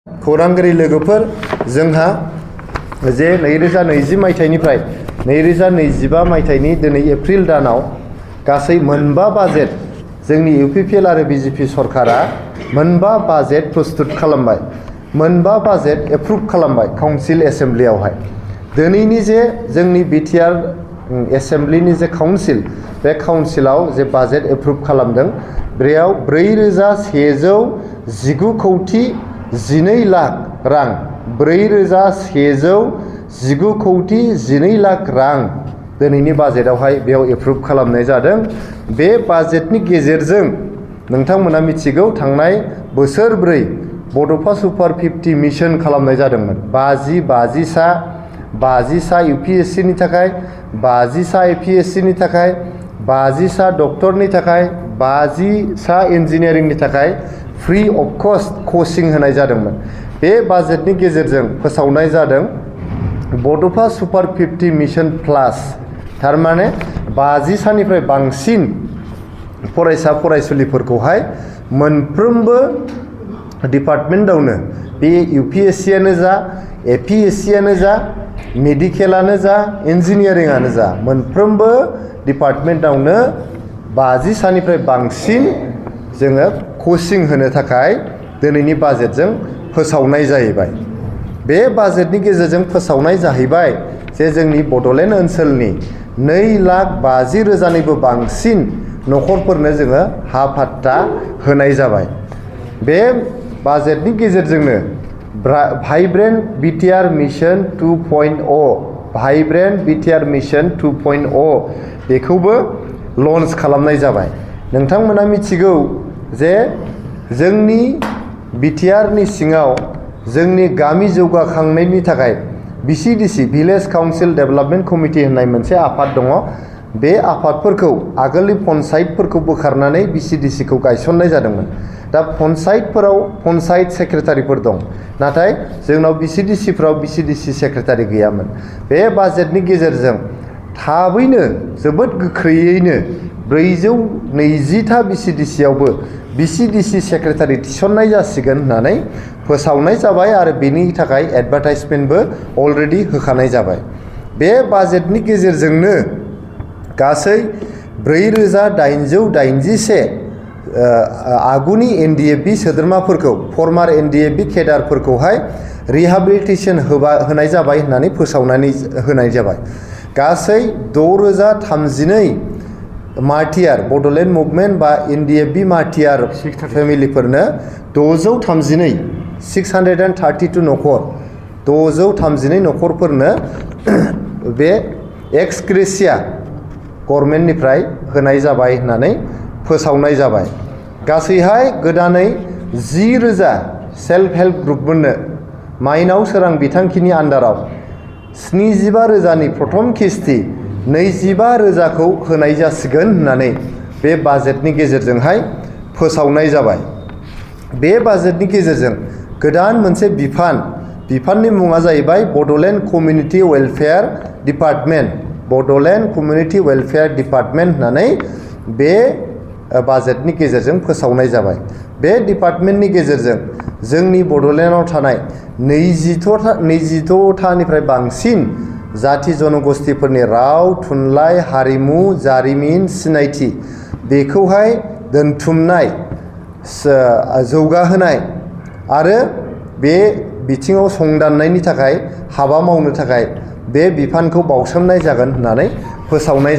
खौरांगिरि लोगोफोर जोंहा जे 2020 मायथाइनिफ्राय 2025 मायथाइनि दिनै एप्रिल दानाव गासै मोनबा बाजेट जोंनि इउपिपिएल आरो बिजेपि सरकारा मोनबा बाजेट प्रस्तुत खालामबाय, मोनबा बाजेट एप्रुभ खालामबाय काउन्सिल एसेम्ब्लियावहाय। दिनैनि जे जोंनि बिटिआर एसेम्ब्लिनि जे काउन्सिल, बे काउन्सिलाव जे बाजेट एप्रुभ खालामदों बेयाव 4,119 कौटि 12 लाख रां, 4,119 कौटि 12 लाख रां दिनैनि बाजेटआवहाय बेयाव एप्रुभ खालामनाय जादों। बे बाजेटनि गेजेरजों नोंथांमोना मिथिगौ थांनाय बोसोरब्रै बड'फा सुपार 50 मिशन खालामनाय जादोंमोन। 50 सा इउपिएससिनि थाखाय, 50 सा एपिएससिनि थाखाय, 50 सा डक्टरनि थाखाय, 50 सा इन्जिनियारिंनि थाखाय फ्रि अफ कस्ट कचिं होनाय जादोंमोन। बे बाजेटनि गेजेरजों फोसावनाय जादों बड'फा सुपार 50 मिशन प्लास, थारमाने 50 सानिफ्राय बांसिन फरायसा फरायसुलिफोरखौहाय मोनफ्रोमबो डिपार्टमेन्टआवनो, बे इउपिएससियानो जा, एपिएससियानो जा, मेडिकेलानो जा, इन्जिनियारिंआनो जा, मोनफ्रोमबो डिपार्टमेन्टआवनो 50 सानिफ्राय बांसिन जोङो कचिं होनो थाखाय दिनैनि बाजेटजों फोसावनाय जाहैबाय। बे बाजेटनि गेजेरजों फोसावनाय जाहैबाय जे जोंनि बड'लेण्ड ओनसोलनि 2,50,000निबो बांसिन न'खरफोरनो जोङो हा फाट्टा होनाय जाबाय। बे बाजेटनि गेजेरजोंनो vibrant BTR mission 2.0, vibrant BTR mission 2.0 बेखौबो लन्च खालामनाय जाबाय। नोंथांमोना मिथिगौ जे जोंनि बिटिआरनि सिङाव जोंनि गामि जौगाखांनायनि थाखाय बिसिडिसि भिलेज काउन्सिल डेभेलपमेन्ट कमिटि होननाय मोनसे आफाद दङ। बे आफादफोरखौ आगोलनि पन्सायतफोरखौ बोखारनानै बिसिडिसिखौ गायसननाय जादोंमोन। दा पन्सायतफोराव पन्सायत सेक्रेटारिफोर दं, नाथाय जोंनाव बिसिडिसिफ्राव बिसिडिसि सेक्रेटारि गैयामोन। बे बाजेटनि गेजेरजों थाबैनो जोबोद गोख्रैयैनो 420था बिसिडिसियावबो बिसिडिसि सेक्रेटारि थिसननाय जासिगोन होननानै फोसावनाय जाबाय आरो बेनि थाखाय एडभार्टाइजमेन्टबो अलरेडि होखानाय जाबाय। बे बाजेटनि गेजेरजोंनो गासै 4,881 आगुनि एनडिएफबि सोद्रोमाफोरखौ, फर्मार एनडिएफबि केडारफोरखौहाय रिहाबिलिटेसन होनाय जाबाय होननानै फोसावनानै होनाय जाबाय। गासै 6,032 मार्टियार बड'लेण्ड मुभमेन्ट बा एनडिएफबि मार्टियार फेमिलिफोरनो 632 न'खर, 632 न'खरफोरनो बे एक्स ग्रेसिया गभर्नमेन्टनिफ्राय होनाय जाबाय होननानै फोसावनाय जाबाय। गासैहाय गोदानै 10,000 सेल्फ हेल्प ग्रुपफोरनो माइनाव सोरां बिथांखिनि आन्दाराव 75,000नि प्रथम किस्ति 25,000खौ होनाय जासिगोन होननानै बे बाजेटनि गेजेरजोंहाय फोसावनाय जाबाय। बे बाजेटनि गेजेरजों गोदान मोनसे बिफाननि मुङा जाहैबाय Bodoland community welfare department, Bodoland community welfare department होननानै बे बाजेटनि गेजेरजों फोसावनाय जाबाय। बे डिपार्टमेन्टनि गेजेरजों जोंनि बड'लेण्डआव थानाय 22थानिफ्राय बांसिन जाथि जनगोष्ठीफोरनि राव, थुनलाइ, हारिमु, जारिमिन, सिनायथि बेखौहाय दोनथुमनाय, जौगाहोनाय आरो बे बिथिङाव संदाननायनि थाखाय हाबा मावनो थाखाय बे बिफानखौ बाउसोमनाय जागोन होननानै फोसावनाय